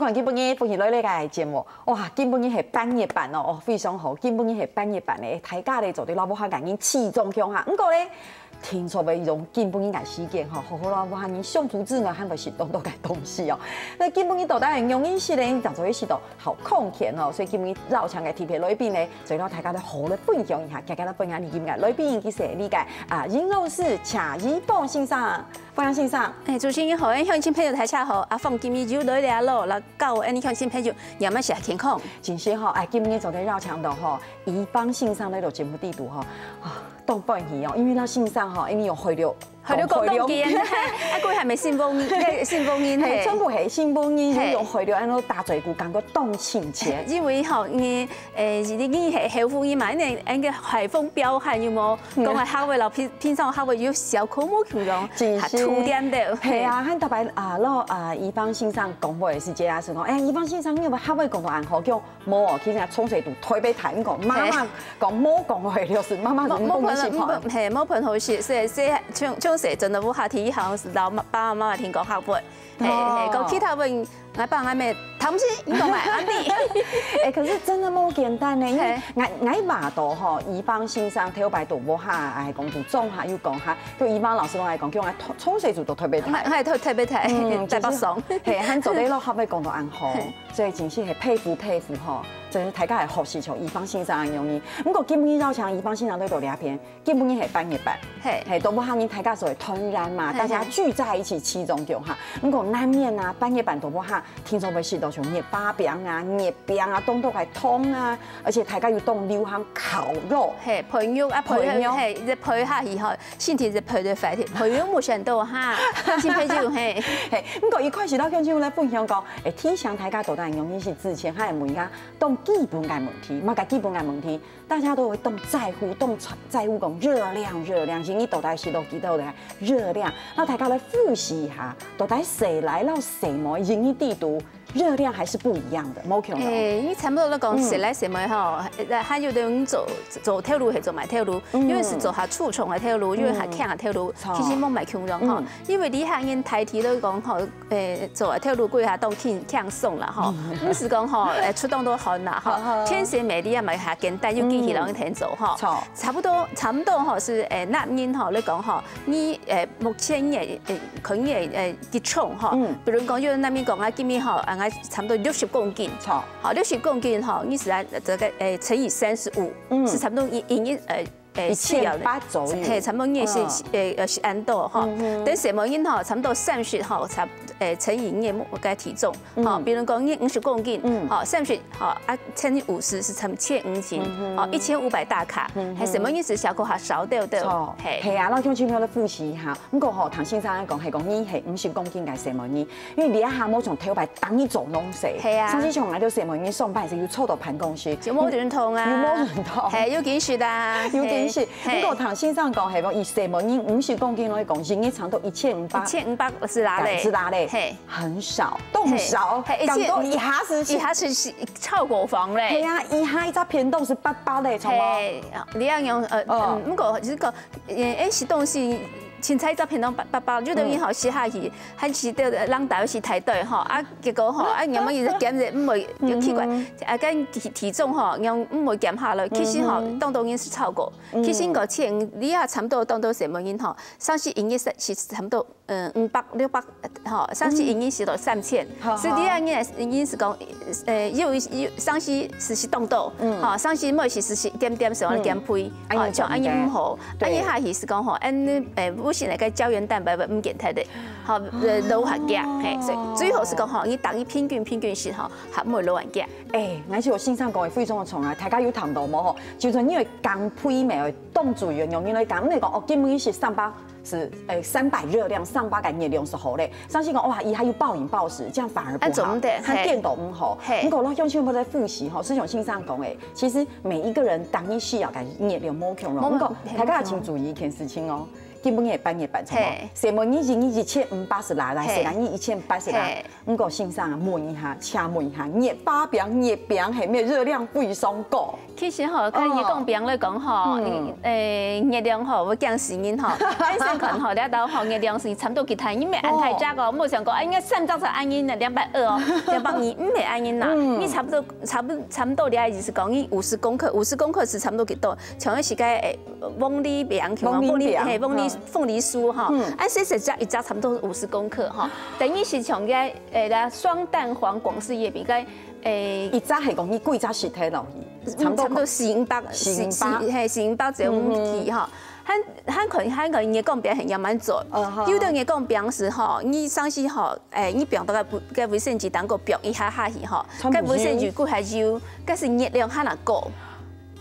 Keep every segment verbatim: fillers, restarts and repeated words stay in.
歡迎今晡日歡喜來這个節目，哇，今晡日係半月半哦，哦，非常好，今晡日係半月半咧，大家咧做得摎屋下个人試狀況哈。毋過咧，聽說要用今晡日个時間吼，好好摎屋下人相處之外，還會食當多个東西哦。該今晡日到底係仰般食咧？正做得食到好康健哦，所以今晡日邀請个特別來賓咧，做得摎大家來好好分享一下，今日个分享你今日个來賓佢係這个啊，營養師謝宜芳先生。 歡迎先生。哎，主持人好，鄉親朋友大家好，阿芳今日又來了咯，來教𠊎鄉親朋友仰般食健康。真係吼，哎，今日做得邀請到吼，宜芳先生來到節目裡肚吼，啊，當歡喜哦，因為這先生吼，因為有海陸，海陸講當緊，哎，啊，佢還無新豐人，哎，新豐人，嘿，嘿。全部係新豐人，嘿。又用海陸恁樣打嘴鼓，感覺當親切。因為吼，你，誒，你係後豐人嘛，因為恁个海豐彪悍有無？ 講个客話摎平，平常客話有小可無共樣，真係。還有點个。係啊，還特別啊，摎啊，宜芳先生講話个時節啊，係講，哎，宜芳先生，你有客話講到恁好，叫無哦，其實從細到大，特別聽講，媽媽講無講話，就是媽媽講無，無飯，無飯，嘿，無飯好食，所以，所以從，從細真个無法度，好像係摎媽，爸爸媽媽聽講客話，嘿，嘿，講其他話， 𠊎爸𠊎姆，聽毋識，你講來，恁呢。哎，可是真的無簡單呢，因為嘿。𠊎，𠊎爸都吼，宜芳先生頭擺都無下，哎，講都中下又講下，就宜芳老師攏來講，叫𠊎從，從細就都特別大。𠊎，𠊎特，特別大，嗯，台北爽。就是，嘿，還做得摎客話講到恁好，嘿。所以真係很佩服佩服吼，真係大家會學習像宜芳先生恁樣呢。毋過今日邀請宜芳先生來到這片， 今晡日係半月半，嘿。嘿，都無客人大家所謂團圓嘛，嘿，大家聚在一起吃狀況哈。毋過難免啊，半月半都無客，聽說會食到像月花餅啊、月餅啊，當多个湯啊，而且大家又當流行烤肉。嘿，燜肉啊，燜肉，燜肉。嘿，一燜下去吼，身體一燜就壞去，燜肉無想到哈，鄉親朋友嘿。嘿，毋過一開始摎鄉親來分享講，誒，提醒大家到底仰般食之前，還有問一下當基本个問題，麼个基本个問題？ 大家都會當在乎，當在乎講熱量，熱量，是你到底食到幾多个熱量？摎大家來複習一下，到底細賴摎細妹營養裡肚熱量還係不一樣个，無共樣。誒，你差不多來講，嗯。細賴細妹吼，呃，還有人做，做頭路係做麼个頭路，嗯。有个係做下粗重个頭路，有个下輕个頭路，嗯。其實無麼个共樣吼。嗯。因為這下人大體來講吼， 誒，做頭路歸下當輕，輕鬆啦吼，毋係講吼，誒，出當多汗啦吼，好，好。天時地利啊，嘛較簡單，有機器人天做吼。嗯。著。差不多，差不多吼，係，誒，男人吼，來講吼，你，誒，目前你个，誒，可能你个，誒，體重吼，嗯。比如講，有男人講啊，今日吼，啊，𠊎差不多六十公斤，著。吼，六十公斤吼，你係啊，這个，誒，乘以三十五，嗯。係差不多一，一，誒， 誒，一千八左右。係，差不多你係，嗯。誒，呃，係恁多吼。嗯哼。等細妹人吼，差不多三十吼，差，誒，乘以你个个體重，吼，嗯。比如講你五十公斤，嗯。吼，三十，吼，啊，乘以五十係差不多千五斤，嗯哼。吼，一千五百大卡，嗯哼。係細妹人係小可較少兜兜，著。係。係啊，摎鄉親朋友來複習一下。毋過吼，聽先生講，係講你係五十公斤个細妹人， 因為這下無像頭擺逐日做攏事，係啊。甚至像𠊎兜細妹人上班時又坐到辦公室，就無運動啊。又無運動。係，又緊食啊。又緊食。係。毋過聽先生講，係講以細妹人五十公斤來講，一日差不多一千五百。一千五百係哪裡？係哪裡？係。很少，當少，係，一千，感覺一下子係，一下子係超過磅咧。係啊，一下一隻便當係八百咧，著無？係，你愛用，呃，哦。嗯，毋過，就是講，呃，誒，食東西，凊彩一隻便當八，八百，有兜人吼，食下去， 還係得人帶去排隊吼，啊，結果吼，啊，仰般一直減就毋會，就奇怪，嗯哼。啊，跟體，體重吼，仰毋會減下來。其實吼，嗯哼。當多人係超過。嗯。其實五千，你也差不多當多細妹人吼，上次一日係，係差不多，嗯，五百、六百，吼，上次一日係到三千。嗯。所以你啊，你啊，你係講，呃，有，有，上次係，係當多，嗯。吼，上次無係，係，係點點，所以減肥。嗯。 吼，像恁樣毋好。對。恁樣下去係講吼，恁，誒，有時來个膠原蛋白會毋見忒个，吼，呃，老化个，嘿，所以最好係講吼，你逐日平均平均食吼，還毋會老化个。誒，𠊎想先生講个非常个重要，大家有聽到無吼？就算你个減肥無，當注意个，用你來講，毋係講哦，今晡日食三百，係，誒，三百熱量，三百个熱量係好咧。 上次講，哇，佢還有暴飲暴食，這樣反而不好，恁做毋得，還顛倒毋好。嘿。毋過，摎鄉親朋友來複習吼，就像先生講个，其實每一個人當日需要个熱量無共樣。無，毋過，嘿，大家愛請注意一件事情哦。今晡日半月餅，嘿。細妹你一日一千五百十啦，來，嘿。細人你一千八十啦。嘿。毋過先生啊，問一下，請問一下，月花餅、月餅係毋係熱量非常高？其實吼，看月光餅來講吼，哦。嗯。你，誒，月亮吼，會驚死人吼。恁樣看吼，這兜吼，月亮係差不多其他，你毋係恁大隻哦，哦。莫想講，哎，應該三隻才恁樣呢，兩百二哦，兩百二，毋係恁樣啦。嗯。你差不多，差不多，差不多，你的意思講，你五十公克，五十公克係差不多幾多？像那時該，誒， 黃梨餅，黃梨餅，嘿，黃梨，嗯。鳳梨酥吼，嗯。恁細細隻一隻差不多五十公克吼，等於係像該，誒，那雙蛋黃廣式月餅，該，誒，一隻係講你幾隻食忒落去，嗯，差不多四五百，四五百。四，四，嘿，四五百左右去吼。嗯哼。還，還可以，還可以，月光餅係慢慢做，嗯哼。有的月光餅係吼，你上去吼，誒，你放到該，該衛生紙頂高放一下下去吼，差不多該衛生紙過下油，該係熱量還較高。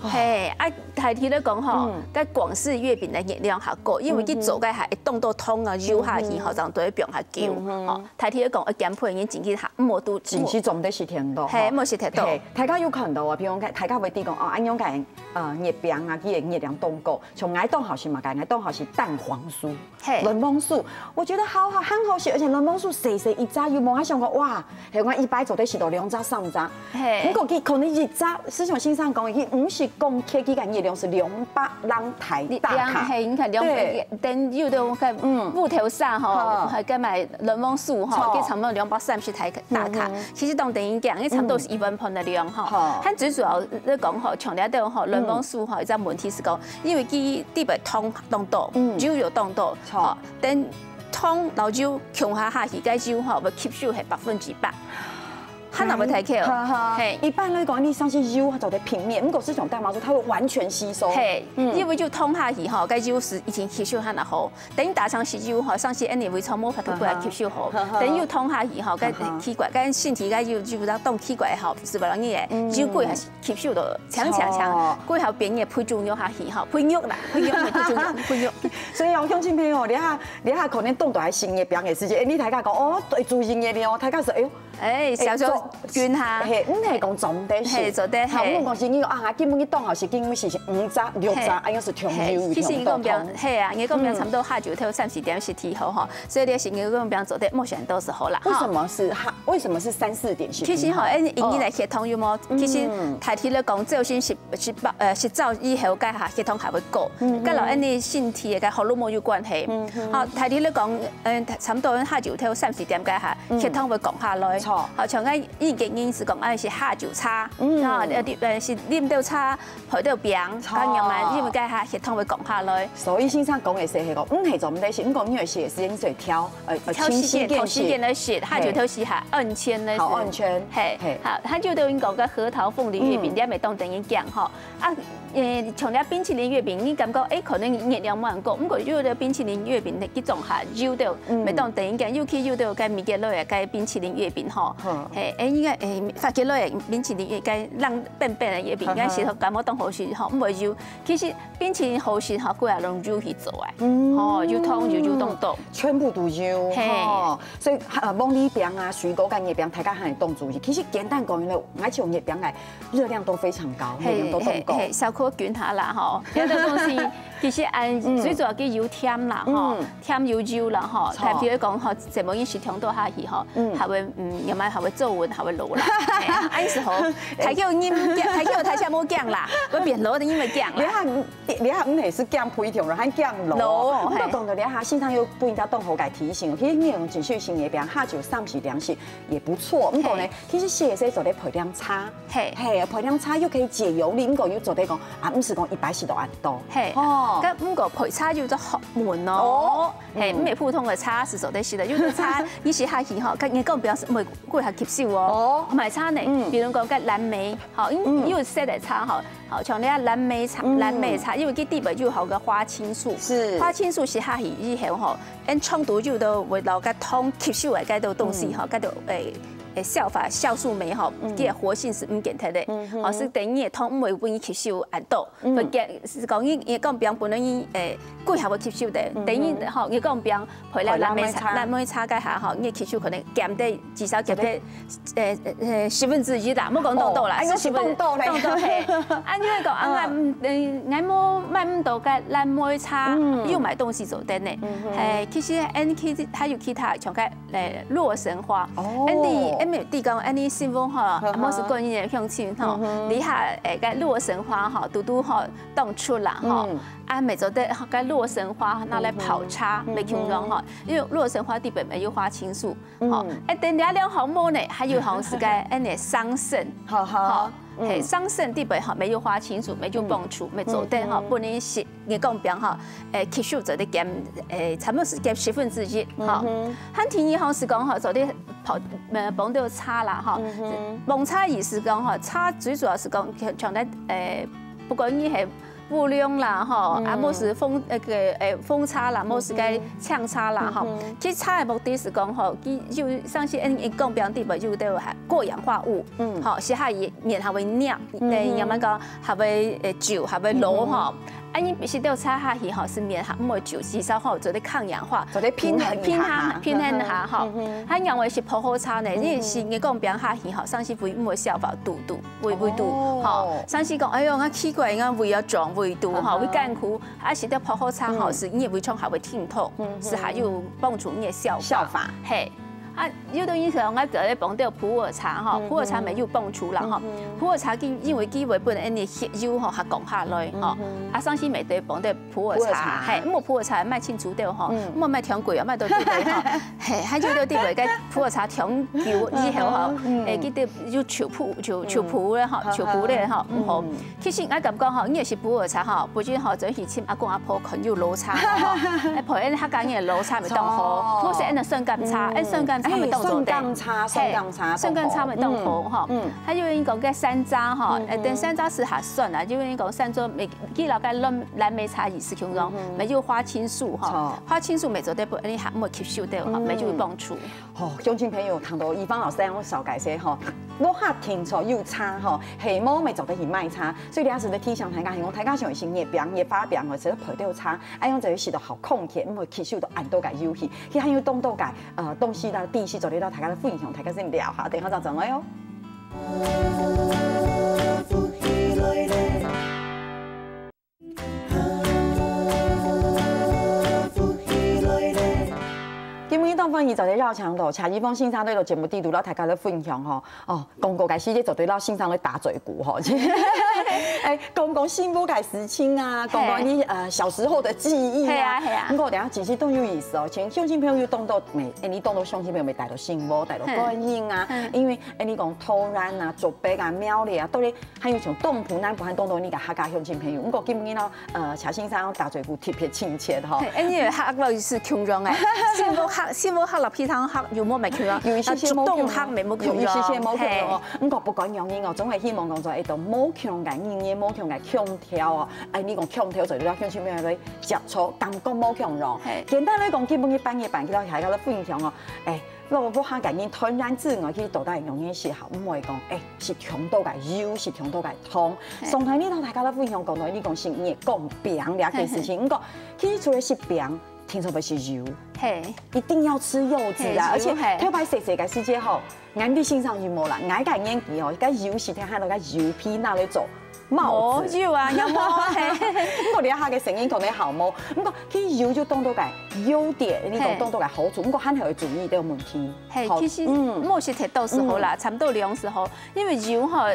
嘿，啊，大體來講吼，嗯。該廣式月餅个熱量較高，因為佢做个還會凍到通啊，嗯哼。油下去吼，嗯哼。正對放較久。嗯哼。吼，大體來講，愛減肥，你真正還莫都，真係總得食甜的吼。嘿，莫食忒多。嘿，大家有看到啊，比如講，大家會知講，哦，恁樣个，呃，月餅啊，佢个熱量當高，像𠊎當好食嘛，𠊎當好食蛋黃酥。 嘿。卵黃酥，我覺得好好，很好食，而且卵黃酥細細一隻，有無？還想講，哇，係講一擺做得食到兩隻、三隻。嘿。毋過佢可能一隻，就像先生講，佢五十公克，佢个熱量係兩百零大卡。你，兩，嘿，你看兩百，對。等有的个，嗯。芋頭糝吼，好。還該買卵黃酥吼，好。佢差不多兩百三十大卡。嗯哼。其實當等於講，佢差不多係一碗飯个量吼。嗯。好。佢最主要來講吼，像這兜吼，卵黃酥吼，嗯。一隻問題係講，因為佢底背糖當多，嗯。油又當多，好。吼， 等糖摎油共下下去，該油吼，會吸收係百分之百。還那會忒口。嗯，好，好。嘿。一般來講，你像係油做得平面，毋過係像蛋黃酥，它會完全吸收。嘿，嗯。因為油糖下去吼，該油係已經吸收還較好。等於打成係油吼，像係恁樣微創無法度過來吸收好。嗯哼。等於油糖下去吼，該嗯哼。奇怪，該身體該油，油當奇怪吼，係無容易个，嗯。油過還係 吸收到，強強強，哦。過後變个配中藥下去吼，配肉啦，配肉，配中藥，配肉。所以哦，鄉親朋友，這下，這下可能凍到還新个病个時節，哎，你大家講，哦，對，注意个了，大家說，哎喲，哎，小小做，均哈。嘿，毋係講總得食。嘿，做得，好，嘿。毋講是你講啊，今晡日當好食，今晡日是五隻、六隻，嘿。哎喲，是重油，嘿，其實你講病，重到痛。嘿啊，你講病差不多下晝頭三四點食體好吼，嗯。所以你是你講病做得，莫選都是好啦，為什麼是哈？為什麼是三四點食體好？其實吼，哎，因為來血糖有無？嗯。其實大體來講，朝晨食 食飽，呃，食晝以後，該下血糖還會高，嗯哼。該摎恁呢身體个該荷爾蒙有關係。嗯哼。好，大體來講，嗯，差不多下晝頭三四點該下，嗯。血糖會降下來。著。好，像該一個人是講，哎，係下晝茶，嗯。啊，呃，呃，係啉到茶，配到餅，著。當然嘛，因為該下血糖會降下來。所以先生講个係，係講，嗯，係做毋得食，毋過因為食个時間最挑，呃，呃，挑時間，清醒點食。挑時間來食，下晝頭食下，嘿。暗頓來食。好，暗頓。嘿，嘿。好，下晝頭應該个核桃鳳梨月餅，嗯。你也袂當等於講吼。 啊，呃，像這冰淇淋月餅，你感覺，哎，可能熱量無恁高，毋過有兜冰淇淋月餅，佢總下有兜，嗯。袂當等於講，尤其有兜該米格類个該冰淇淋月餅吼，嗯。嘿，哎，應該，哎，發酵類个冰淇淋月，該冷冰冰个月餅，應該係感覺當好食吼，毋會油。其實冰淇淋好食吼，過來用油去做个，嗯。吼，油糖油油當多。全部都有，嘿。吼。所以，呃，鳳梨餅啊，水果乾月餅，大家還會當注意。其實簡單講呢，𠊎就用月餅來 熱量都非常高，嘿，熱量都當高。嘿，嘿，小可均下啦吼，這个東西其實，嗯，嗯。最主要个有甜啦吼，嗯。甜有油啦吼，著。但比如講吼，這麼一食糖多下去吼，嗯。還會，嗯，有沒有還會皺紋，還會老啦。嘿啊，恁樣好，大家有人驚，大家有大家無驚啦，會變老的因為驚啦。你看，你看，毋係係驚肥胖，還驚老。老，嘿。毋過講到這下，先生又分人家當好个提醒，其實你用緊血型也比較下晝三四點食也不錯。毋過呢，嘿。其實食个時做得配點茶。 嘿。嘿，配涼茶又可以解油膩，毋過又做得講，啊，毋係講一擺食到恁多。嘿，哦。該毋過配茶有隻學問哦。哦，嘿，嗯。毋係普通个茶係做得食个，有个茶你食下去吼，該你講表示毋會過下吸收哦。哦。買茶呢，嗯。比如講該藍莓，吼，因為嗯。有色个茶吼，好，像你看藍莓茶，嗯。藍莓茶，因為佢底背有好个花青素，是。花青素食下去以後吼，恁腸肚有都會摎該糖吸收个該兜東西吼，嗯。該兜，誒，誒，消化酵素酶吼，佢个活性係毋見忒个，吼，係等於个糖毋會分你吸收恁多。所以係講你，你講平本來你，誒，幾下會吸收个，等於吼，你講平配了藍莓茶，藍莓茶該下吼，你个吸收可能減得至少減得，誒，誒，十分之一啦，莫講當多啦，哦，哎，係十分，當多咧。當多嘿。啊，因為講啊，哦。𠊎，嗯，𠊎無買毋到个藍莓茶，嗯。有買東西做得呢。嗯哼。嘿，其實，嗯，其實還有其他，像个 誒，洛神花。哦。恁呢，恁呢，知講恁呢新聞吼，呵呵。啊，無係個人个鄉親吼，嗯哼。這下，誒，个洛神花吼，堵堵吼，當出啦吼。嗯。啊，乜做得个洛神花拿來泡茶，嗯哼。乜共樣吼，嗯哼。因為洛神花底背乜有花青素，嗯。吼。誒，等下兩項無呢，還有項係个恁呢桑葚，好好。吼，嗯。嘿，桑葚底背吼，乜有花青素，乜有幫助，嗯。乜做得吼，嗯哼。分你食 你講平吼，誒，吸收做得減，誒，差不多係減十分之一，吼。嗯哼。還第二項係講吼，做得泡，呃，傍到茶啦，吼。嗯哼。傍茶意思講吼，茶最主要係講，像，像咱，誒，不管你係烏龍啦，吼，嗯。啊，無係紅，那個，誒，紅茶啦，無係該嗯哼。青茶啦，吼。嗯哼。其實茶个目的係講吼，佢有，像係，嗯，講平底背有兜過氧化物，嗯。吼，係下佢面還會黏，嗯哼。誒，人家講還會，誒，皺，還會老，嗯哼。吼。 啊，你食到茶下去吼，係面下毋會皺，至少吼做得抗氧化，做得平衡一下哈。平衡，平衡下吼。嗯哼。還有个係薄荷茶呢，嗯哼。你食你講平下去吼，像係胃毋會消化，堵堵，胃，胃堵，哦。吼，像係講，哎喲，𠊎奇怪，𠊎胃要腫，胃堵吼，嗯哼。胃艱苦，啊，食到薄荷茶吼，嗯。係你胃腸還會暢通，嗯哼。係還有幫助你个消化。消化。嘿。 啊，有兜人講，𠊎做得傍兜普洱茶吼，嗯哼。普洱茶乜有幫助啦吼。嗯哼。普洱茶佢因為佢會分恁呢血油吼，較降下來吼。嗯哼。啊，像係乜做得傍兜普洱茶，普洱茶。嘿，毋過普洱茶賣清楚兜吼，嗯。毋好賣傷貴哦，賣到對對吼。嘿，還有兜地方个普洱茶長久以後吼，嗯。誒，佢兜有臭殕，臭，嗯。臭殕咧吼，嗯哼。臭殕咧吼，毋好。嗯。 其實𠊎感覺吼，你也係普洱茶吼，不止吼，做去尋阿公阿婆看有老茶吼，誒，陪人客家人个老茶乜當好，哦。或是恁个酸柑茶，嗯。誒，酸柑茶乜當做得。誒，酸柑茶，嘿，酸柑茶，酸柑茶乜當好吼。嗯。嗯。還有人講个山楂吼，嗯，誒，等山楂係還酸啊，有人講山楂乜，佢摎該藍，藍莓茶意思共樣，嗯哼。乜有花青素吼，哦。花青素乜做得分你還無吸收到吼，嗯。乜有幫助。 吼，鄉親朋友，聽到怡芳老師恁樣紹介說吼，屋下定著有茶吼，係無乜做得去買茶。所以這下就提醒大家，係講大家想食月餅、月花餅吼，食到配兜茶，恁樣就會食到好康健，毋會吸收到恁多个油氣。佢還有當多个，呃，東西啦、知識做得摎大家分享，大家先尞下，等下再轉來哦。 今晡日當歡喜做得邀請到謝怡芳先生來到節目裡肚，摎大家來分享吼。哦，講古个時節做得摎先生來打嘴鼓吼。誒，講講幸福个事情啊，講講你，嘿。呃，小時候的記憶啊。嘿啊，嘿啊。毋過等下其實都有意思哦，像鄉親朋友有當多，誒，你當多鄉親朋友乜戴到新屋，戴到觀音啊，嘿。嘿。因為，誒，你講桃園啊、竹北啊、苗栗啊，都咧 還有像東部、南部還當多你个客家鄉親朋友。毋過今晡日呢，呃，謝先生打嘴鼓特別親切吼。嘿，因為客語係共樣个，新屋客，新屋客摎別項客有無乜共樣，有一些些無共樣。啊，竹東客乜無共樣。有一些些無共樣哦。嘿。毋過不管樣樣哦，總係希望講做會當無共樣个語言、無共樣个腔調哦。誒，你講腔調做得摎鄉親朋友來接觸，感覺無共樣。嘿。簡單來講，今晡日半夜半夜摎大家來分享哦。誒， 老屋下个人團圓之外，其實到底仰般適合，毋會講，誒，食傷多个油，食傷多个糖。嘿。上台呢，摎大家來分享講到，你講食月光餅這件事情。嘿，嘿。毋過，其實除了食餅，聽說愛食油。嘿。一定要吃柚子啊，嘿，而且，嘿。特別細細个時節吼，𠊎毋知先生有無啦，𠊎个年紀吼，該油係聽喊到該油皮拿來做 帽子。無，有啊，有無？嘿。毋過這下个聲音可能好無，毋過其實油就當多个優點，你講，嘿。當多个好處，毋過還係愛注意這個問題。嘿，好，其實，嗯。莫食忒多就好啦，嗯。差不多量就好，因為油吼，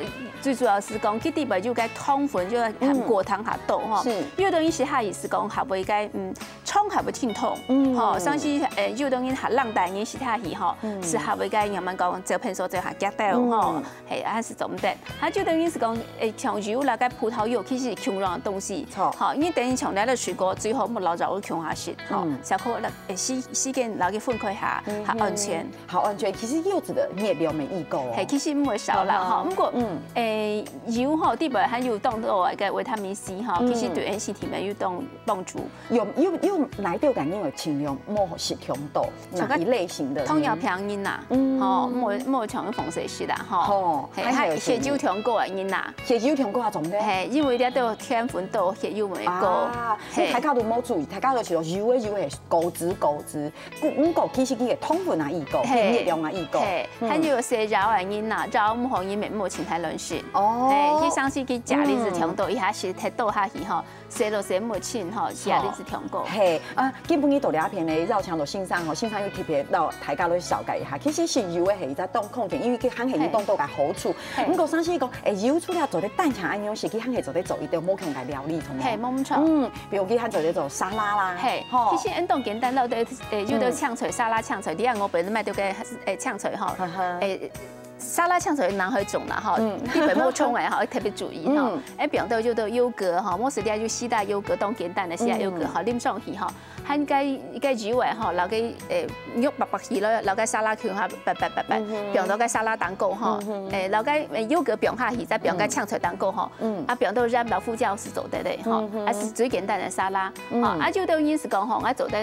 最主要係講，佢底背有个糖分，就含果糖較多吼。嗯。是。有兜人食下去係講，還會該，嗯， 腸還會疼痛，嗯。吼，像係，誒，有兜人較冷淡个人食下去吼，嗯。係還會該人們講，走偏所走較遽兜吼，嗯。嘿，還係做毋得。啊，有兜人係講，誒，像油啦，該葡萄柚，其實係共樣个東西，著。吼，因為等於像這个水果最好莫摎柚仔共下食，吼，嗯。小可摎，誒，時，時間摎佢分開下，嗯，較安全。嗯。好安全，其實柚子个熱量無幾高哦。嘿，其實毋會少啦，嗯。吼。毋過，嗯。誒，柚吼，裡背含有當多个維他命C吼，嗯。其實對𫣆身體嘛有當幫助。有，有，有哪兜个人會盡量莫食傷多，像該哪一類型的呢？糖尿病人吶，嗯。吼，莫，莫像風水食啦，吼。吼，嘿，還有還有血脂傷高个人吶。血脂傷高啊，怎麼的？嘿，因為這兜澱粉多，血脂會高。啊，嘿。所以大家都莫注意，大家都覺得柚仔柚仔，高脂高脂，毋過其實佢个糖分也幾高，嘿。佢熱量也幾高。嘿，嗯。還有食柚个人吶，柚毋好人乜莫清淡亂食。哦。嘿，佢上次佢鉀離子傷多，嗯。一下食忒多下去吼， 食落食毋清吼，鉀離子傷高。嘿，啊，今晡日到這片呢，邀請到先生吼，先生又特別摎大家來紹介一下。其實食柚仔係一隻當康健，因為佢還係有當多个好處。嘿。毋過上次講，誒，柚除了做得單淨恁樣食，佢還係做得做一兜無共个料理，著無？嘿，無錯。嗯，比如佢還做得做沙拉啦，嘿，吼。其實恁當簡單，摎兜，誒，有兜青菜，嗯。沙拉青菜，你看𠊎本來買到个，誒，青菜吼，呵呵。誒， 沙拉青菜人會種啦吼，嗯。特別莫種个吼，特別注意吼。嗯。誒，比方到有兜優格吼，莫係這有西打優格，當簡單个西打優格吼，嗯。淋上去吼，還該，該柚仔吼，摎該，誒，肉擘擘起來，摎該沙拉球哈，擘擘擘擘，嗯哼。放到該沙拉頂高吼，嗯哼。誒，摎該，誒，優格放下去，再放該青菜頂高吼，嗯。啊，放到鹽摎胡椒係做得个吼，嗯哼。啊，係最簡單个沙拉，嗯。吼，啊，有兜人係講吼，𠊎做得，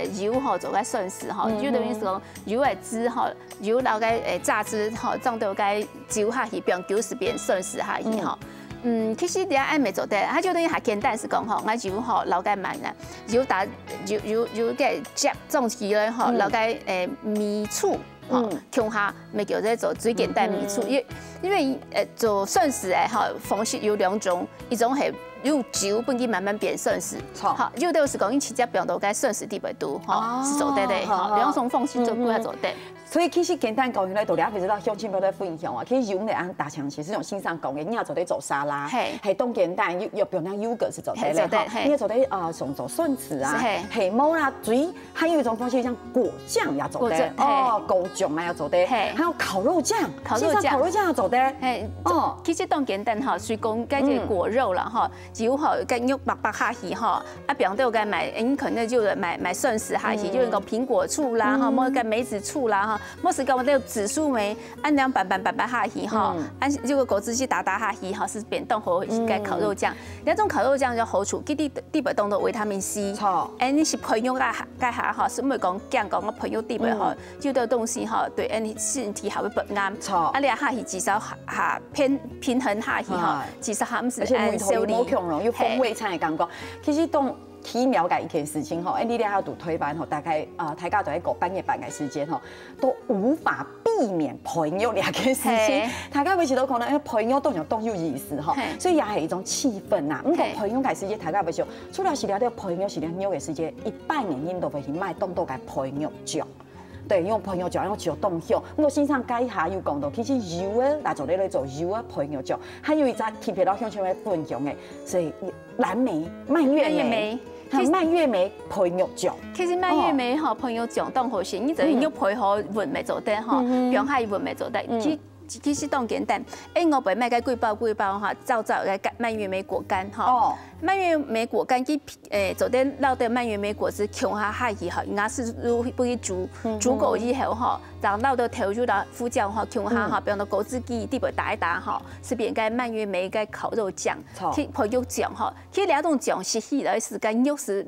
誒，柚吼，做个酸食吼，嗯哼。有兜人係講柚仔汁吼， 柚摎該，誒，榨汁吼，裝到該酒下去，放酒係變酸食下去吼。嗯。嗯，其實這恁乜做得，佢就等於較簡單係講吼，𠊎柚吼，摎該麼个呢，柚打，柚，柚，柚个汁裝起來吼，嗯。摎該，誒，米醋吼，嗯。共下，乜叫做做最簡單米醋，嗯。因，因為，誒，做酸食个吼，方式有兩種，一種係用酒分佢慢慢變酸食，著。吼，有兜係講佢直接放到該酸食裡背肚吼，哦，係做得个，吼，好，好。兩種方式做，嗯，嗯。都做得。 所以其實簡單講起來，到這位就摎鄉親朋友來分享啊。其實柚仔恁大腸，其實像先生講个，你也做得做沙拉，嘿。嘿，當簡單，又，又放兜優格係做得个，嘿，做得，吼。嘿。你也做得，呃，像做酸食啊，嘿。嘿，無啦，水，還有一種方式像果醬也做得，果醬，嘿。哦，果醬啊也做得，嘿。還有烤肉醬，烤肉醬。先生烤肉醬也做得，嘿，哦。其實當簡單吼，水果該个果肉啦，嗯。吼， 柚吼，該肉擘擘下去吼，啊，放到該麼个，你可能就麼个，麼个酸食下去，嗯。就係講蘋果醋啦，吼，嗯。莫該梅子醋啦，吼，莫係講該紫蘇梅，恁樣拌拌拌拌下去吼，嗯。啊，這个果汁機打打下去吼，係變當好个烤肉醬。嗯。該種烤肉醬有好處，佢裡，裡背當多維他命C，著。哎，你食配肉該，該下吼，係毋會講驚講个配肉裡背吼，嗯。 有兜東西吼，對，恁樣身體還會不安。著。啊，你下去至少下，下平，平衡下去吼，哎。至少還毋係恁燒你。而且味道又無共樣，有風味差个感覺。嘿。其實當奇妙个一件事情吼，哎，你這下在臺灣吼，大概，呃，大家都在過半夜半个時間吼，都無法避免配肉這件事情。嘿。大家有時都可能，哎，配肉當然當有意思吼，嘿。所以也係一種氣氛吶。毋過嘿。配肉个時間，大家有時候除了係這兜配肉、係這兜肉个時間，一般人都會去買當多个配肉醬。 對，用配肉醬，用醬當香。毋過先生該下有講到，其實柚仔來做得來做柚仔配肉醬，還有一隻特別摎鄉親朋友分享个，係藍莓、蔓越莓，蔓越莓。還有蔓越莓配肉醬。其實蔓越莓吼，哦。配肉醬當好食，你只要肉配好，搵乜做得吼，嗯哼。放下去搵乜做得。嗯。其，其實當簡單，哎，𠊎買該幾包幾包吼，燥燥个蔓越莓果乾吼。哦。蔓越莓果乾，佢 誒，做得摎兜蔓越莓果汁共下下去吼，牙齒都分佢煮，嗯哼。煮過以後吼，正摎兜豆油摎胡椒吼共下吼，嗯。放到果汁機裡背打一打吼，係變該蔓越莓个烤肉醬，著。去配肉醬吼，其實這種醬食起來係該肉係，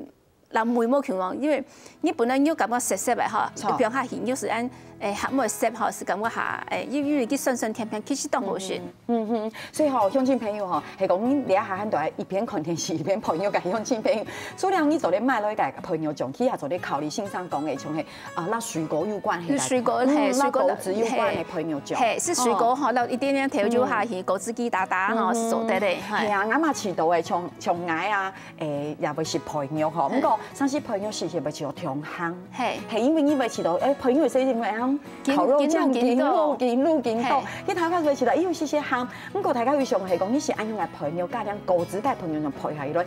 摎梅無共樣，因為你本來肉感覺澀澀个吼，著。放下去肉係恁，誒，還無澀吼，係感覺下，誒，因，因為佢酸酸甜甜，其實當好食。嗯哼。 嗯哼，所以吼，鄉親朋友吼，係講你這下還在一邊看電視一邊配肉个鄉親朋友，除了你做得買來个配肉醬，其實還做得考慮先生講个，像係，啊，摎水果有關係个，水果，嗯，嘿，摎果子有關个配肉醬。嘿，係水果吼，哦。摎一點點豆油下去，嗯。果汁機打打吼，嗯哼。係做得个，嘿。係啊，𠊎嘛試著个，像，像𠊎啊，誒，也會食配肉吼，嘿。毋過，常時配肉食起來會試著忒鹹。嘿。嘿，因為你會試著，誒，配肉係因為，嗯，緊，烤肉醬緊，緊，緊，緊，緊，緊，緊，嘿。你頭殼會試著，哎喲，有些鹹， 毋過大家有想係講，你係恁樣个配肉，加點果汁个配肉，用配下去咧，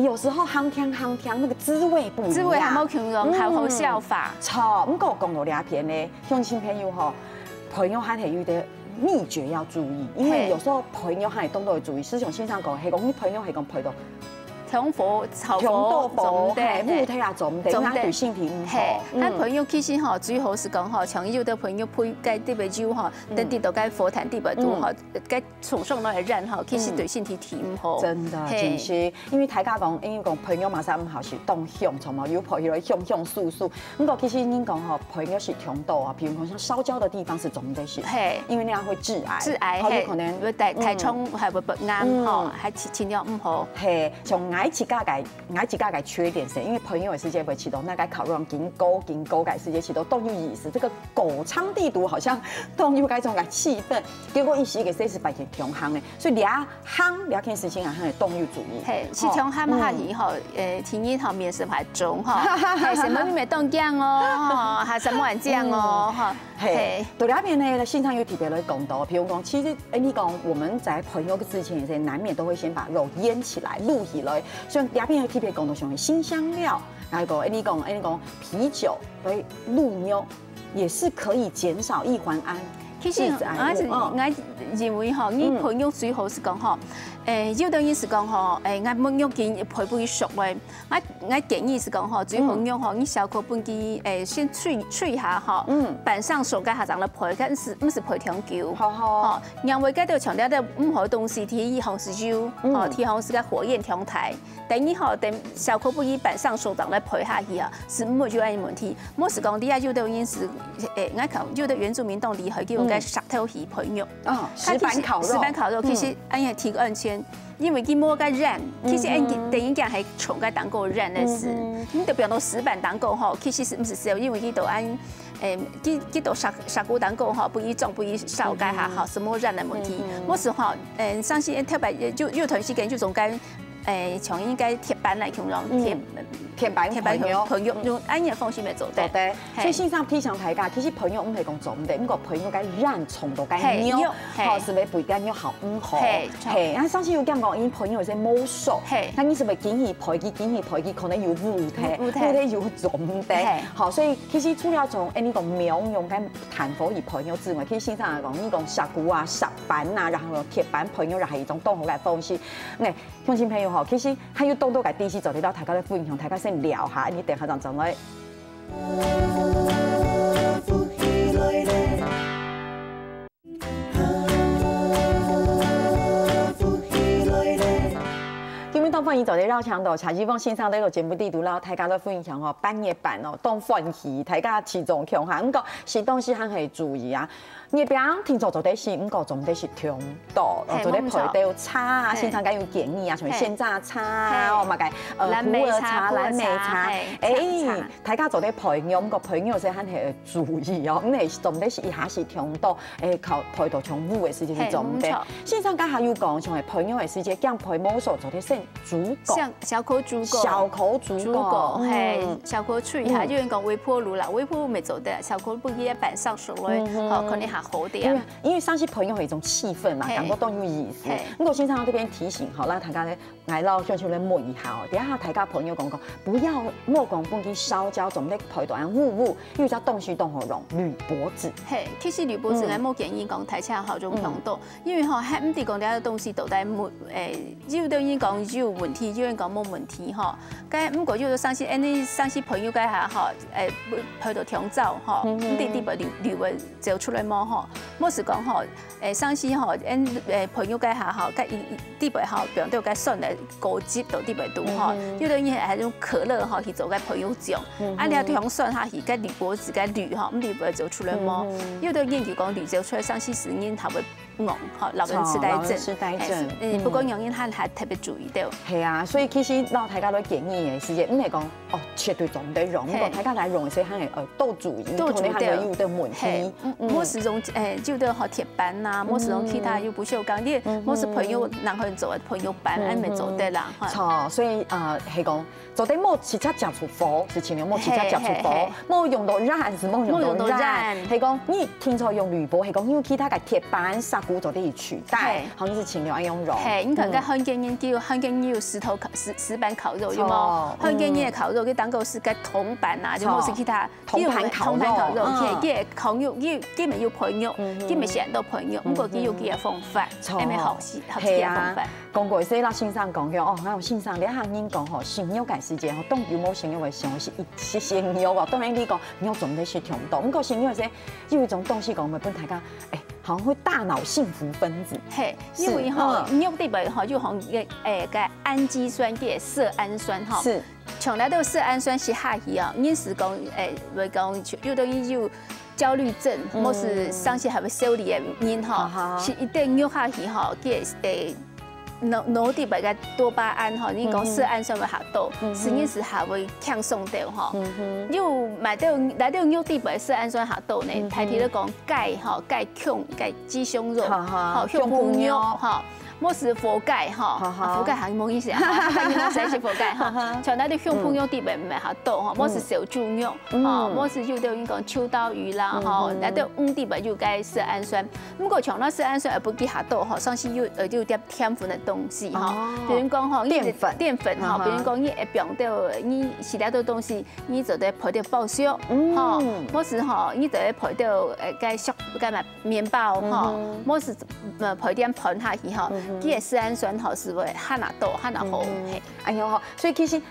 有時候鹹甜鹹甜，那個滋味不一樣。滋味還無共樣，嗯。還好消化。著，毋過講到這片呢，鄉親朋友吼，配肉還係有點祕訣要注意，因為有時候配肉還係當多要注意。係像先生講，係講你配肉係講配到強火、炒火，強到火，做毋得，嘿，嘿。烏忒啊做毋得，做毋得。因為對身體毋好。嘿，嗯。啊朋友其實吼，最好係講吼，像有兜朋友陪該底背酒吼，嗯。等跌到該火炭底背肚吼，嗯。該手上那些染吼，其實對身體忒毋好。嗯。真的，嘿。真係，因為大家講，因為講朋友嘛，係毋好係當香，從嘛有陪起來香香酥酥。毋過其實人講吼，朋友係強到啊，比如講像燒焦的地方係做毋得食，嘿。因為那樣會致癌，致癌，好，有可能，嘿，會大，大腸還會發癌吼，嗯。還盡，盡量毋好。嘿，像𠊎自家个 𠊎自家个缺點係，因為朋友个時節會去到那個烤肉緊搞緊搞个時節去到當有意思，這個搞場地肚好像當有該種个氣氛，結果一時个三十八件強項呢，所以這項這件事情啊，還當有注意。嘿，係強項下去吼，呃，天日吼，面色還腫吼，嘿，什麼你們當驚哦，吼，還什麼還這樣哦，吼。 嘿，嘿。到這片呢，先生有特別來講到，譬如講，其實，哎，你講我們在朋友之前也是難免都會先把肉醃起來、滷起來，所以這片有特別講到像辛香料，還有講，哎，你講，哎，你講啤酒，哎，滷肉也是可以減少一環胺。其實，致癌物，嗯。𠊎認為吼，你朋友最好係講吼，誒，有兜人係講吼，誒，𠊎無肉緊，陪不熟咧。 𠊎，𠊎建議係講吼，最好肉吼，你燒烤分佢，誒，先炊，炊下吼，嗯。半生熟該下正來焙，但係毋係焙忒久。好，好。吼，因為該兜像這兜毋好東西，第一項係油，吼，第二項係該火焰忒大。等於吼，等燒烤分佢半生熟正來焙下去啊，係毋會有恁問題。無係講你啊，有兜人係，誒，𠊎看有兜原住民當厲害，叫用該石頭魚焙肉。哦，石板烤肉。石板烤肉，其實恁樣挺安全。 因為佢無該染，其實恁等於講係重該當高染个事。你就比方講石板當高吼，其實係毋係燒，因為佢都恁，誒，佢，佢都石，石骨當高吼，不易撞，不易燒該下吼，係無染个問題。無係吼，誒，相信特別有，有段時間就總該，誒，像應該鐵板來形容，鐵，鐵板鐵板朋友。朋友，用恁樣方式來做得。做得。 嘿。所以先生提醒大家，其實朋友毋係講做毋得，毋過朋友該染重到該肉，嘿，肉，嘿。吼，係毋係對該肉好毋好？嘿，著。嘿，啊，上次有講過，因為朋友有些摸手，嘿。那你係毋係緊去陪佢，緊去陪佢，可能有誤會，誤會。誤會有做毋得。嘿。好，所以其實除了從，哎，你講苗用跟炭火與朋友之外，其實先生來講，你講石骨啊、石板啊，然後鐵板朋友，然後一種當好个方式。那鄉親朋友吼，其實還有當多个知識做得到大家來分享，大家先尞下，你等下正轉來。 今晡日當歡迎做得邀請到謝志峰先生來到節目裡肚，摎大家來分享哦，半月半哦，當歡喜，大家其中共下，毋過適當時還係注意啊。 月餅定著做得食，毋過做毋得食忒多，嘿，做得配兜茶啊，無錯。先生該有建議啊，像鮮榨茶啊，嘿。哦，麼个，呃，藍莓茶、普洱茶、藍莓茶，普洱茶，嘿，哎，茶，茶。大家做得配料，毋過配料時還係愛注意哦，毋係做毋得食一下食忒多，哎，靠，配到像烏个時節就做毋得。嘿，無錯。先生剛才有講，像係配料个時節，驚配無熟，做得先 煮過。像燒烤煮過。燒烤煮過，煮過，嘿，嗯。燒烤炊下，嗯。有人講微波爐啦，微波爐乜做得，燒烤分佢半生熟落，嗯哼。吼，可能還好點。因為，因為上次朋友有一種氣氛嘛，嘿。感覺當有意思。嘿。毋過先生這邊提醒吼，讓大家呢，來到小小來問一下哦，等一下大家朋友講講，不要莫講分佢燒焦，總得陪到人嗚嗚，因為這東西都好用，鋁箔紙。嘿，其實鋁箔紙，嗯。𠊎無建議講大家好用忒多，嗯。因為吼，還毋知講這個東西到底無，誒， 有兜人講有問題，有人講無問題吼。該毋過有兜上次，恁呢上次朋友該下吼，誒，陪到忒燥吼，嗯哼。毋知底背流，流會走出來無吼？無係講吼，誒，上次吼，恁，誒，朋友該下吼，該一，一底背吼，放到該酸个果汁到底背肚吼，嗯哼。有兜人還用可樂吼去做該朋友醬，嗯哼。啊，你忒酸下去，該鋁箔紙該鋁吼，毋知會走出來無？嗯哼。有兜研究講鋁走出來，上次係人頭會 戇，吼，老人痴呆症。著，老人痴呆症。嘿，嗯，嗯。不過有人還，還特別注意到。係啊，所以其實摎大家來建議个時節，毋係講，哦，絕對做毋得用，嘿。毋過大家來用个時節，還係，呃，多注意，多注意。可能還會有兜問題。嘿，嗯，嗯。無係用，誒，就係吼鐵板吶，無係用其他有不鏽鋼，你，嗯哼。無係朋友，人會做朋友板，嗯哼。恁樣做得啦，吼。著，所以，呃，係講， 做得莫直接接觸火，係盡量莫直接接觸火，嘿，嘿，嘿。莫用到燃，係莫用到燃。莫用到燃。係講，你定著用鋁箔，係講用其他个鐵板、石菇做得去取代，嘿。好像是禽流恁樣用。嘿，你看个漢奸人，比如漢奸人有石头烤、石、石板烤肉，有無？漢奸人个烤肉，佢當然係个銅板啊，就無係其他，銅盤烤肉，銅盤烤肉，嗯。嘿，佢个烤肉，佢、佢乜有配肉，嗯哼。佢乜選到配肉，嗯哼。毋過佢有佢个方法，著。恁樣好食、好食个方法。嘿啊。講過，所以老先生講个，哦，還有先生，你聽人講吼，食肉个時節吼，當有無食肉个時候，係一息息肉哦。當然你講肉總得食忒多，毋過食肉个時節，有一種東西講，會分大家，哎， 好像會大腦興奮分子。嘿，因為吼，是，嗯。肉裡背吼，有含个，誒，个氨基酸，个色胺酸吼。是。像來到色胺酸食下去哦，人係講，誒，會講，有等於有焦慮症，嗯。或是上次還會焦慮个人吼，啊哈。食一點肉下去吼，个，誒，腦、腦裡背个多巴胺吼，人講色胺酸會較多，嗯哼。係人係較會輕鬆到吼。嗯哼。有買到，來到肉裡背色胺酸較多呢，嗯哼。大體來講， 雞吼，雞胸、雞、雞胸肉，哈哈，吼，胸脯肉，胸脯肉。吼，無係火雞吼，哈哈。啊，火雞還無意思啊，吼，你講誰係火雞吼？哈哈。像該兜胸脯肉裡背毋係較多吼，嗯。無係小豬肉，嗯。吼，無係有兜人講秋刀魚啦，吼，嗯哼。該兜魚裡背有該色胺酸。毋過像該色胺酸也毋係較多吼，算係有，呃，有點澱粉个東西吼。哦。比如講吼，你澱粉。澱粉吼，哈哈。比如講你會放到，你食該兜東西， 你做得配兜包粟，嗯。吼，無係吼，你做得配兜，呃，該粟，該麼，麵包，吼，嗯哼。無係，呃，配點飯下去，吼，嗯哼。佢个色胺酸，吼，係會較若多，較若好，嗯哼。嘿。哎喲，吼，所以其實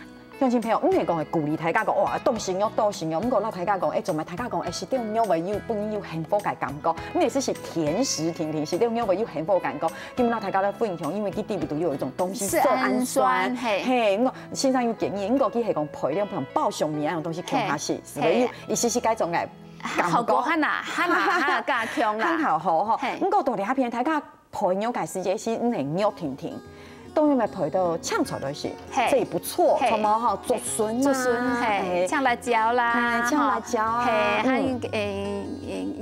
鄉親朋友，毋係講會鼓勵大家講，哇，當食肉，當食肉，毋過摎大家講，哎，做麼大家講，哎，食兜肉會有，分人有幸福个感覺，毋係係食甜食定定，食兜肉會有幸福个感覺，今摎大家來分享，因為佢裡肚有一種東西，色胺酸，色胺酸，嘿。嘿，毋過 先生有建議，毋過佢係講配料，像包粟米啊，該種東西共下食，嘿。係毋係有，嘿。一息息該種个感覺？效果較若，較若，較若加強啦。較好吼，吼。嘿。毋過到這片，大家配肉个時節係毋係肉定定，當然愛配到青菜來食，嘿。這也不錯，嘿。著無吼？竹筍啊，竹筍，嘿，嘿。青辣椒啦，嘿，青辣椒啊，吼，嘿，還有，嗯。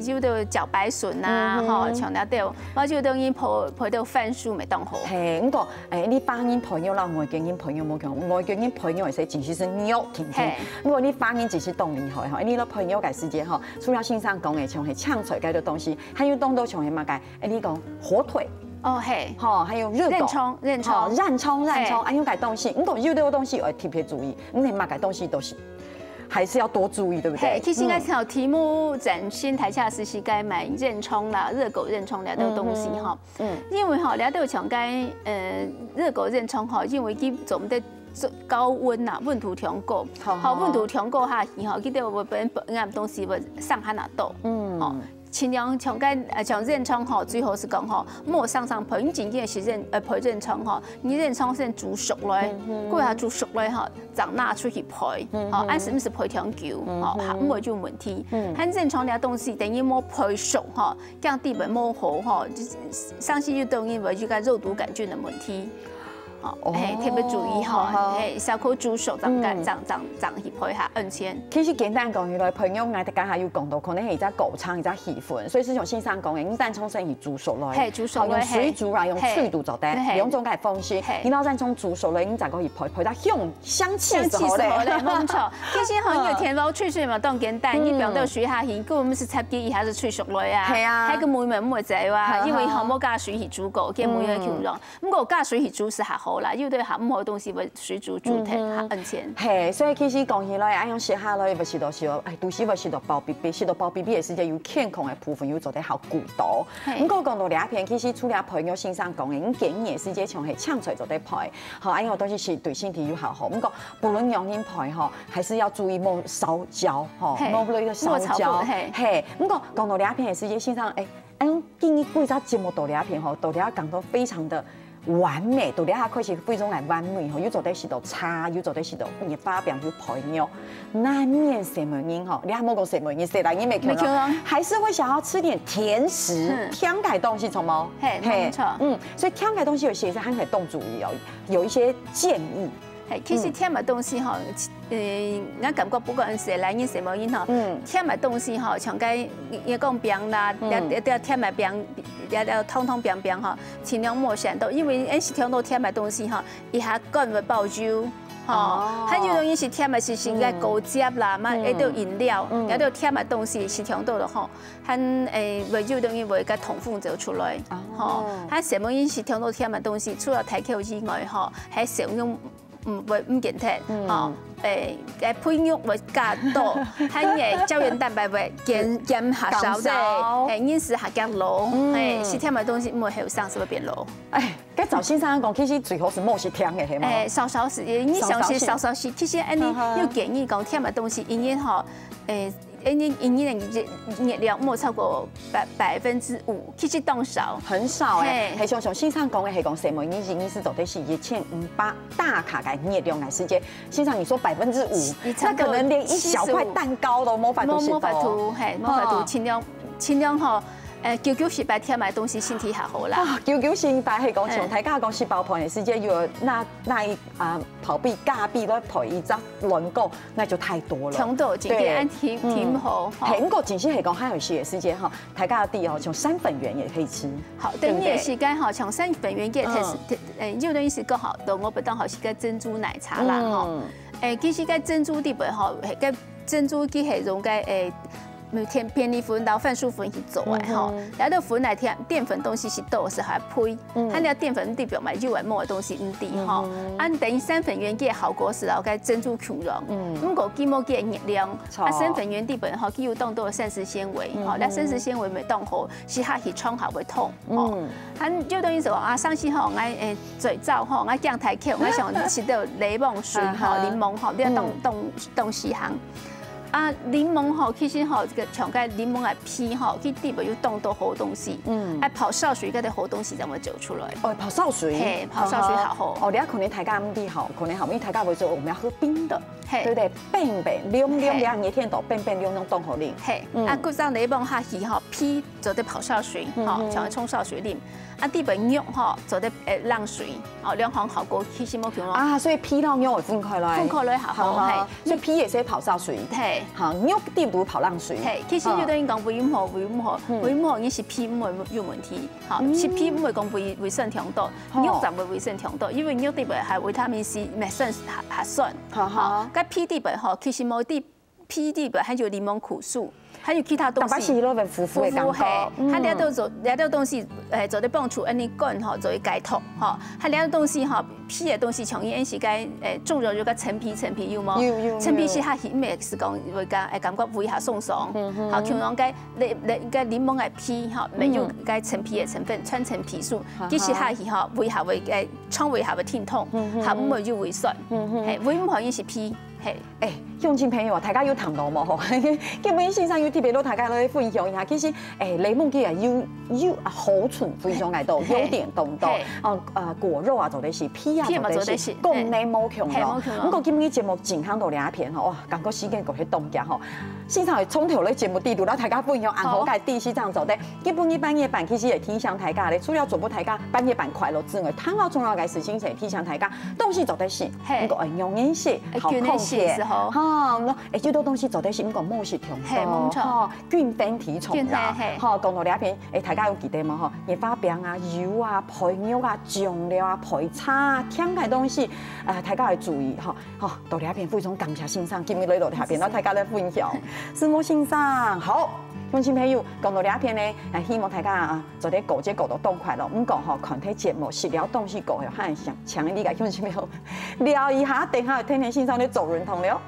誒，誒，有兜茭白筍啊，嗯哼。吼，像該兜，或者有兜人配，配到番薯乜當好。嘿，毋過 哎，你華人配肉摎外國人配肉無共，外國人配肉會使真實係肉定定。嘿。毋過你華人真實當厲害吼，你摎配肉个時節吼，除了先生講个像係青菜該兜東西，還有當多像係麼个？哎，你講火腿。哦，嘿。吼，還有熱狗。潤蔥，潤蔥。吼，潤蔥，潤蔥，嘿。恁樣个東西，毋過有兜東西愛特別注意，毋係麼个東西都係，還是要多注意，對不對？嘿，其實應該，嗯。像題目展現台下是，是該買潤蔥啦、熱狗、潤蔥該兜東西吼。嗯哼。 嗯。因為吼，這兜像該，呃，熱狗、潤蔥吼，因為佢做毋得做高溫吶，溫度忒高。好，好，好。溫度忒高下去吼，佢就會分，分，分東西會生較若多。嗯。吼，盡量像該，呃，像潤蔥吼，最好係講吼，莫生生配，你真正係潤，呃，配潤蔥吼，你潤蔥先煮熟來，嗯哼。過後煮熟來吼，正拿出去配，嗯哼。吼，恁樣毋係配忒久，嗯哼。吼，毋會有問題。嗯。還潤蔥這東西，等於莫配熟吼， 這樣裡背無好吼，就係，像係有兜人會有該肉毒桿菌个問題。哦，哦，嘿，特別注意吼，好好。嘿，燒烤煮熟正，嗯。正，正，正去配合安全。其實簡單講起來，朋友，𠊎等剛才有講到，可能係一隻過程，一隻氣氛，所以係像先生講个，你單純先去煮熟來，嘿，煮熟來，好，用水煮啊，嘿。用水煮做得，嘿。兩種个方式，嘿。然後單純煮熟來，你再過去配，配到香 香氣死好咧。香氣死好咧，無錯。其實吼，嗯。你个甜包脆脆嘛，當簡單，嗯。你放到水下去，根本毋係插佢，佢還係脆熟來啊。係啊。還个梅梅梅仔哇，係啊。因為吼，無加水去煮過，佢梅梅去用。嗯。毋過加水去煮係較好啦，有兜較毋好个東西，會水煮煮忒，嗯哼。較安全。係，所以其實講起來，恁樣食下來，會食到食到，哎，肚屎會食到飽嗶嗶，食到飽嗶嗶个時節，有健康个部分又做得好顧到。係。毋過講到這片，其實除了朋友先生講个，你建議个時節，像係青菜做得配， 吼，恁樣東西係對身體有效吼。毋過，不論仰般配吼，還係愛注意莫燒焦吼，嘿，莫落去燒焦。莫炒過，嘿。嘿，毋過講到這片个時節，先生，哎，恁樣今日幾隻節目到這片吼，到這講到非常的完美，到這開始非常个完美吼，又做得食到茶，又做得食到熱花餅，又配肉。 難免細妹人吼，你還無講細妹人，細人人也可能，也可能。還是會想要吃點甜食，嗯。甜个東西，著無？嘿，嘿，沒錯。嗯，所以甜个東西有些係還可以動主意哦，有一些建議。係，其實甜个東西吼，呃，𠊎感覺不管細人仔、細妹人吼，嗯。甜个東西吼，像該你講餅啦，嗯。也也甜个餅，也也湯湯餅餅吼，盡量莫選擇，因為𠊎食忒多甜个東西吼，一下肝會爆油，吼，哦。還有東西係甜个，係食該果汁啦，嗯。嘛，嗯。也都飲料，嗯。也都甜个東西食忒多了吼，還，誒，會有東西會該痛風走出來，哦。吼，還細妹人食忒多甜个東西，除了大口以外吼，還少用 嗯，會毋見忒，嗯。吼，誒，誒，肥肉會加多，還有膠原蛋白會減，減下少的，減少。誒，飲食下較老，嗯。誒，食甜个東西毋會後生，係會變老。哎，該照先生講，其實最好係莫食甜个，係無？誒，少少食，你想食少少食。少少食，其實恁呢，嗯哼。有建議講甜个東西，因為吼，誒， 一日，一日个熱，熱量莫超過百，百分之五，其實當少。很少欸，嘿。係像，像先生講个，係講細妹人一日係做得食一千五百大卡个熱量个時節，先生你說百分之五，你差不多那可能連一小塊蛋糕都無法度食到。無，無法度，嘿，無法度，哦。盡量，盡量吼，呃，久久食飽甜个東西，身體較好啦。啊，久久食飽，係講像嘿。大家講食飽飯个時節，有那，那一，啊， 跑比、加比來賠一隻卵糕，那就太多了。忒多，真个對。恁忒，嗯。忒好，吼。係，毋過其實係講，還有一些時間哈，大家知哦，像山粉圓也可以吃，好，對不對？等於係講吼，像山粉圓个，嗯。特色，特，呃，有的意思講吼，都我不當好食个珍珠奶茶啦，吼。嗯。誒，其實該珍珠裡背吼，該珍珠佢係用該，誒， 便，便利粉摎番薯粉去做个吼，嗯哼。然後粉來澱，澱粉東西係多，係還肥，嗯。還有澱粉裡背嘛，有个無个東西毋知吼。嗯哼。啊，等於山粉圓个效果係摎該珍珠共樣，嗯。毋過佢無个熱量，著。啊，山粉圓裡背吼，佢有當多个膳食纖維，吼，嗯哼。該膳食纖維無當好，食下去腸下會痛，吼。嗯。還有等於說啊，上次吼，𠊎，誒，嘴燥吼，𠊎驚大口，𠊎想食到檸檬水吼，哈哈。檸檬吼，你愛當，嗯。當，當時行。 啊，檸檬吼，其實吼，這个像該檸檬个皮吼，佢裡背有當多好東西。嗯。啊，泡燒水，該兜好東西正會走出來。哦，泡燒水。嘿，泡燒水好喝。哦，哦，你看可能大家毋知吼，可能吼，因為大家會說我們要喝冰的，嘿。對不對？冰冰涼涼，嘿。你一天到冰冰涼涼當好啉。嘿，嗯。啊，該張檸檬下去吼，皮做得泡燒水，吼，嗯哼。像沖燒水啉。 啊，裡背肉吼，做得，呃，冷水，哦，兩項效果其實無共樣。啊，所以皮摎肉會分開來。分開來較好，好，好。嘿。所以皮也係泡燒水。嘿。好，肉裡肚泡冷水。嘿，其實有个人講胃毋好，胃毋好，嗯。胃毋好，你食皮毋會有問題。好，嗯。食皮毋會講胃，胃酸忒多，吼。肉正會胃酸忒多，因為肉裡背還有維他命C，乜酸，還，還酸。好，好。好，該皮裡背吼，其實無裡 皮裡背還有檸檬苦素，還有其他東西。蛋白質裡背有苦苦个感覺。苦苦，嘿，嗯。還有兜做，有兜東西，誒，做得幫助恁呢肝吼，做得解毒吼。還有兜東西吼，皮个東西，像𠊎係該，誒，中藥有个陳皮，陳皮有無？有，有，陳皮食下去，毋係講會感，誒，感覺胃下鬆鬆。嗯哼。好，像講該，該，該檸檬个皮吼，乜有該陳皮个成分，嗯。川芎皮素，哈哈。佢食下去吼，胃下會，誒，腸胃下會疼痛，嗯哼。下毋會有胃酸。嗯哼。嘿，胃毋好，𠊎係皮，嘿。 誒，鄉親朋友啊，大家有聽到無吼？今晡日先生有特別摎大家來分享一下，其實，誒，檸檬佢啊有，有好處非常个多，嘿。優點當多。嘿。哦，呃，果肉啊做得食，皮啊做得食，皮嘛做得食，功能無共樣。嘿，無共樣。毋過今晡日節目進行到這片吼，哇，感覺時間過去當遽吼。先生會從頭來節目裡肚，摎大家分享恁好个知識正做得。好。今晡日半夜半其實也提醒大家咧，除了祝福大家半夜半快樂之外，還有重要个事情係提醒大家，東西做得食，嘿。毋過愛仰仔食， 好控制。哎，好。吼，𠊎，哎，有兜東西做得食，毋過莫食忒多。嘿，無錯。吼，均衡體重啦。均衡，嘿。吼，講到這片，哎，大家有記得無？吼，熱化餅啊、油啊、肥肉啊、醬料啊、肥茶啊、甜个東西，啊，大家愛注意，吼。吼，到這片非常感謝先生今日來到這片，摎大家來分享。承蒙先生，好，鄉親朋友，講到這片呢，哎，希望大家啊，做得過節過到當快樂。毋過吼，看忒節目，食了東西過後，還想請你个鄉親朋友 尞一下，等下聽聽先生咧做運動了。